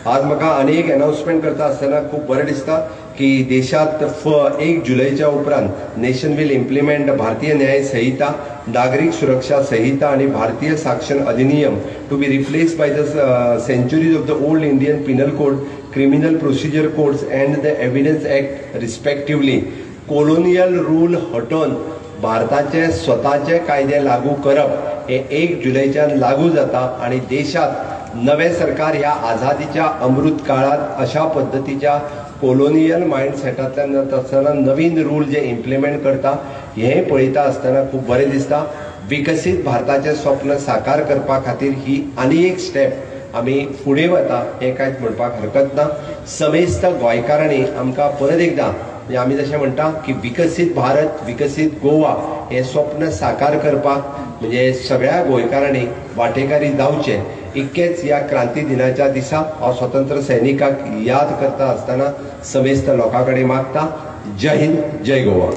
आज म्हाका आनी एक अनाउन्समेंट करता आसतना खूब बरें दिसता की देशांत 1 जुलयच्या उपरांत nation will implement Bharatiya Nyaya Sanhita, Nagarik Suraksha Sanhita आनी Bharatiya Sakshya Adhiniyam to be replace by the centuries of the old Indian Penal Code, Criminal Procedure Codes and the Evidence Act respectively. Colonial rule हटोवन भारताचे स्वताचे कायदे लागू करप हे 1 जुलयच्यान लागू जाता आनी देशांत नवें सरकार ह्या आझादीच्या अमृत काळांत अशा पद्दतीच्या कोलोनियल मायंडसेटांतल्यान जाता आसतना नवीन रूल जे इम्प्लिमेंट करता हें पळयता आसतना खूब बरें दिसता. विकसीत भारताचें स्वप्न साकार करपा खातीर ही आनी एक स्टेप आमी फुडें वता हें कांयच म्हणपाक हरकत ना. समेस्त गोंयकारांनी आमकां परत एकदां म्हणजे आमी जशें म्हणटा की विकसीत भारत विकसीत गोवा हें स्वप्न साकार करपाक म्हणजे सगळ्या गोंयकारांनी वांटेकारी जावचें इतकेंच ह्या क्रांती दिनाच्या दिसा हांव स्वतंत्र सैनिकाक याद करता आसतना समेस्त लोकां कडेन मागता. जय हिंद, जय गोवा.